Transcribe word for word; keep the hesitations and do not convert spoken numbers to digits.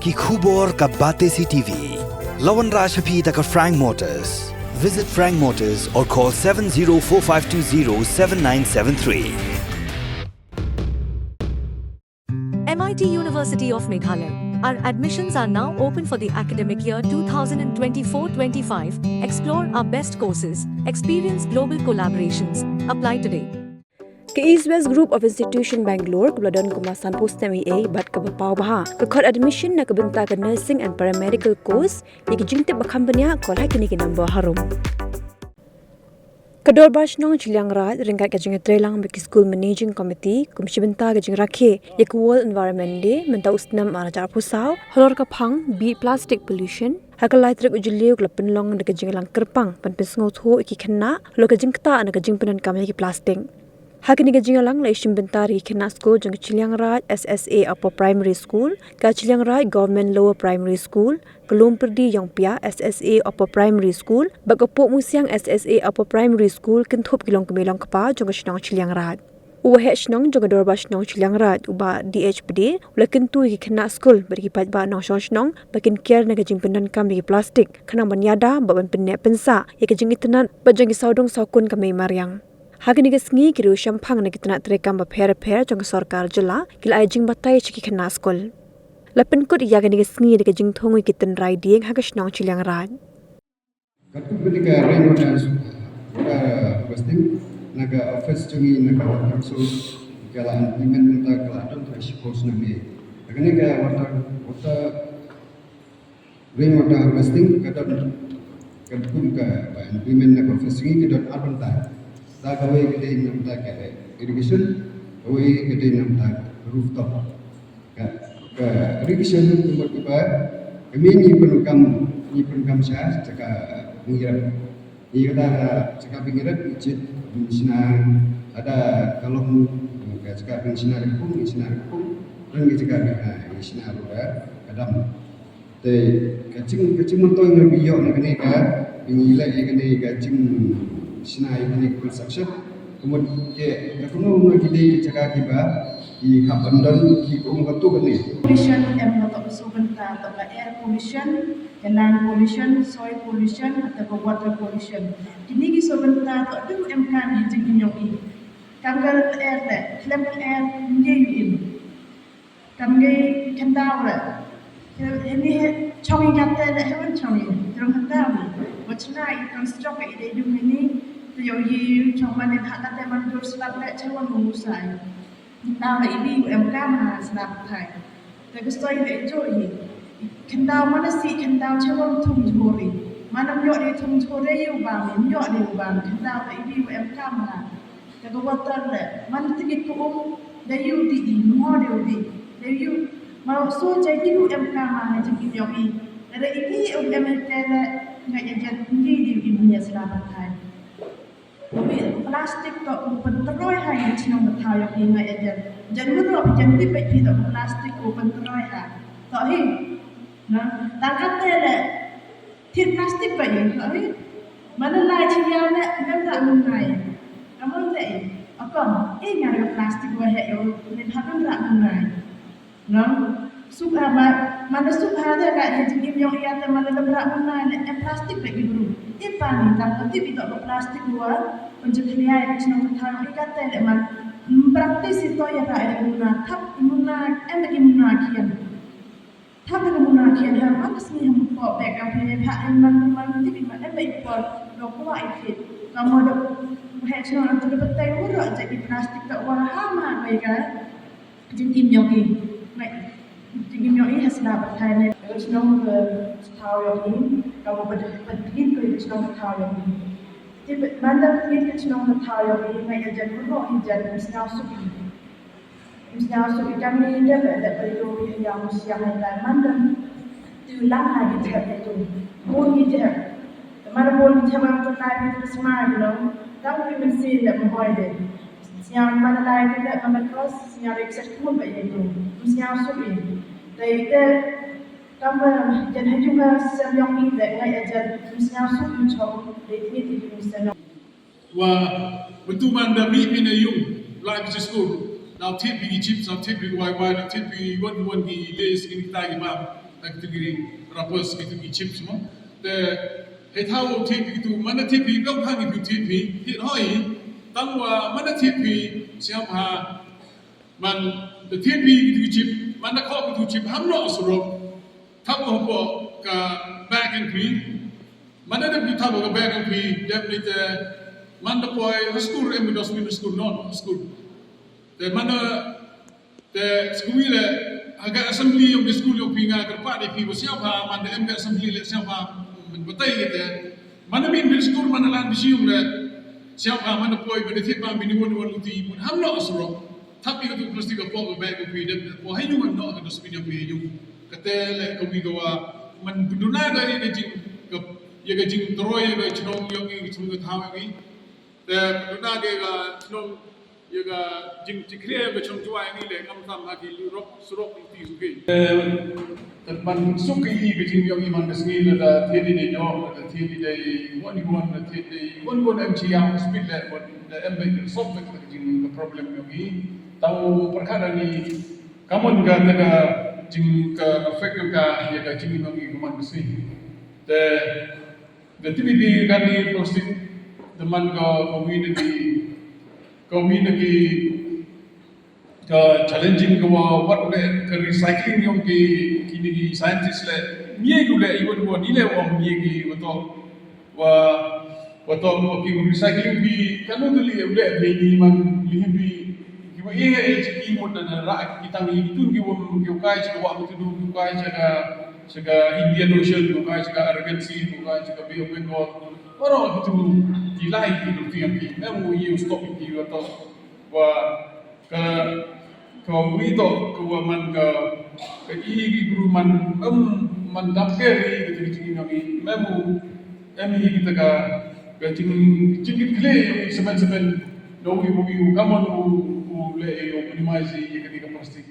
Ki khubor ka Batesi T V. La wanrah sha phi da ka Frank Motors. Visit Frank Motors or call seven zero four five two zero seven nine seven three. M I T University of Meghalaya. Our admissions are now open for the academic year two thousand twenty-four twenty-five. Explore our best courses, experience global collaborations. Apply today. Ka East West Group of Institution Bangalore kaba la don kumba sanphew snem eiei bad kaba paw bha ka khot admission na ka bynta ka nursing and paramedical course. Ïa ki jingtip ba kham bniah call ha kine ki number harum. Ka Dorbar Shnong Chilliangraij ryngkat ka jingïatreilang bad ki School Managing Committee kum shi bynta ka jingrakhe ïa ka World Environment Day mynta u snem ar hajar arphew saw halor ka phang beat plastic pollution. Ha ka lai tarik u Jylliew ka la pynlong da ka jingïalang kyrpang ban pynsngewthuh ïa ki khynnah halor ka jingktah na ka jingpyndonkam ïa ki plastik. Ha kane ka jingïalang la ïashim bynta da ki khynnah skul jong ka Chilliangraij S S A Upper Primary School, ka Chilliangraij Government Lower Primary School, ka Lumpyrdi Ïongpiah S S A Upper Primary School bad ka Pohmusiang S S A Upper Primary School, kynthup ki longkmie longkpa jong ka shnong Chilliangraij. U Waheh Shnong jong ka Dorbar Shnong Chilliangraij, u Bah D H Pde, u la kyntu ïa ki khynnah skul bad ki paidbah nongshong shnong ba kin kiar na ka jingpyndonkam ïa ki plastik khnang ban ïada bad ban pynneh pynsah ïa ka jingitynnad bad jong ki sawdong sawkun ka mei mariang. Ha kane ka sngi ki riew shemphang na ki tnat treikam bapher bapher jong ka sorkar jylla ki la ai jingbatai sha ki khynnah skul. La pynkut ïa kane ka sngi da ka jingthung ïa ki tynrai dieng ha ka shnong Chilliangraij. Katkum kane ka rainwater, water harvesting na ka office jong ngi na ka water resource ka la implement mynta ka la don ka shiphew snem. Kane ka water, water rainwater harvesting ka don, katkum kaba implement na ka office jong ngi ka don ar bynta. Sa kawei ka dei na bynta ka irrigation, kawei ka dei na bynta rooftop. Ka, ka irrigation ka mut ba ka mih ngi pyndonkam, ngi pyndonkam sha jaka Bynrep. Ngi kata jaka Bynrep ngi jied, ngi shna, lada ka long ka jaka ban shna rikum ngi shna rikum, don ka jaka ban, ngi shna ruh ka dam. Te ka jing, ka jingmyntoi ngi ïoh na kane ka, ngi leh ïa kane ka jingshna ïa kane ka construction. Ka mut ki, da kumno kumno ki dei ki jaka kiba ki hap ban don ki kum katto katne. Pollution em, la toh ka soo bynta, toh ka air pollution, ka land pollution, soil pollution, bad ka water pollution. Kine ki soo bynta toh dei em, kan ha jingim jong ngi. Kam ka air te, khlem ka air ngi ïohi. Kam ngi khyndaw re. Hynrei shong ngi kata re, hynrei shong ngi, hynrei khyndaw ngi. Wat shna i construct i dei dung ini. Te ïoh i shong man i ha kata man dur slap re, shong wan mu sai. Khyndaw re i dei u em kam ha slap thai. Te ka soi re i jo i. Khyndaw man si khyndaw shong wan thum jhur i. Man am ïoh i thum jhur i u bam, ïoh i u bam. Khyndaw re i dei u em kam ha. Te ka water le, man te ki ku um, da yu di i, mo da yu di, da yu, ma so jai di u em ka ma ha jing ki yong i. Te da i ki u em te le, nga ya jan ki di i, ni ya sla ba thai. Wi plastic to u pyntroi ha ya chnong ba thai yong i nga ya jan. Jan mun ro jan di pe ki to plastic u pyntroi ha. To hi. Na, ta ka te le, Thil plastic ba ïa, ha ri. Mana lai chi ïa ne, ngam da mun nai. Kamu te, akon, eh, nga ri plastic ba he ïa, ne ha ngam da mun nai. Ngam, suk ha ba, mana suk ha de ka ïa jingim ïa ïa te mana da mun nai ne, eh, plastic ba ïa bru. Eh, pa ni, tam ka tip ito ba plastic wa, pun je khliai, chnong ka thang, ika te le man, practice ito ïa ka ïa mun na, thap mun na, eh, lagi mun na kian. Thap ka muna khian ha man sngi ha mukpo bek ka phi ne pha in man man ti bi man em ba i por do kwa i thit. Ka mo do he chno an tu do tai u ro ja i plastic ta wa ha ma ngai ka. Jing im yong i. Ngai. Jing im yong i ha sna ba thai ne. Chno ka thaw yong i. Ka mo ba de ba tin ko chno ka thaw yong i. Ti man da tin ka chno ka thaw yong i ngai ka jan mo i jan sna su. Msnyaw suk i kam ni de be de be yo i ya msnyaw i dai man de. Tu lang ha gi jep i tu. Bun gi jep. Te man bun gi jep man tu lai bi tu sma gi long. Tang ki men si de mo hoi de. Msnyaw man lai de de man kos msnyaw de set kun be i tu. Msnyaw suk i. Dai de kam jan ha ju ka sem yong i de ngai ajan msnyaw suk i chok. Dai ni ti msnyaw. Wa mynta man da mih phi na yung, lai phi sha skul, daw thied phi ki chips, daw thied phi ki wai wai, daw thied phi ki wan ki wan ki lays, ki tai ki bam. Kito ki wrappers, kito ki chips mo. Te hei thaw thied phi kito, man da thied phi, kau khang kito thied phi, thied hoi. Tang wa man da thied phi, sngewbha, man da thied phi kito ki chips, man da khoh kito ki chips, ham noh surok. Thap hapoh ka bag jong phi. Man da dep phi thap hapoh ka bag jong phi, dep ni te man da poi ha skul, em dustbin ha skul, noh ha skul. Te man da Te sngewbha leh, ha ka assembly jong ka skul jong phi nga kyrpad ïa phi ba sngewbha, man da em ka assembly leh sngewbha, man batai ïa te. Man da mih phi skul, man da lan phi sha ïing leh sngewbha, man da poi, man da thied bam phi, ni won ni won luti, mut ham noh surok. Thap ïa katu plastik hapoh ka bag jong phi, dep hapoh ha ïing, man noh ha ka dustbin jong phi ha ïing. Kata leh kawi kawa, man pynduna ka ïa ka jing, ka, ïa ka jingtroi ïa ka chnong jong ngi, ka chnong ka thaw jong ngi. Te pynduna ka ïa ka chnong, ïa ka jingtikri ïa ka chnong Jowai ngi leh, khamtam ha ki surok, surok luti suki. Te, te ban suk ïa ka jingïohi man ka sngi, lada thied dei ñiuh, lada thied dei won won, lada thied dei won won, em shi ïa hospital leh, won da em beit ka sop beit ka jing ka problem ïohi. Tang pyrkhat ngi, ka mon ka, te ka jing ka effect ka ïa ka jingïohi ka man ka sngi. Te Da tip ïa phi kane plastik, da man ka, kawi na ki, kawi na ki, ka challenging kawa, wat leh ka recycling jong ki, kine ki scientist leh, mih ïa ki u leh, i wat wat i leh, ong mih ïa ki, wa to, wa, wa to, wa ki recycling phi, kano tylli u leh, phi ni man, li hi phi, kiwa ïa, ïa, ki mut na, na rah, ki tang ïa ki tun ki wym, ki u kai, ki wa, ki tu, ki u kai, ki ka, Sha ka Indian Ocean, ko kai sha ka Arabian Sea, ko kai sha ka Bay of Bengal. Baroh kitu ki lai ki lynti jong ki. Em u ïa u stop ki wa to. Wa ka, kawi to, kawa man ka, ka i ki bru man, em, man dap ke ri ka jingim jong i. Em u, em i kita ka, ka jing, jingkit khlieh jong i semen semen. Da u ïa u, ka mon u, u leh ïa u minimize ïa kane ka plastik.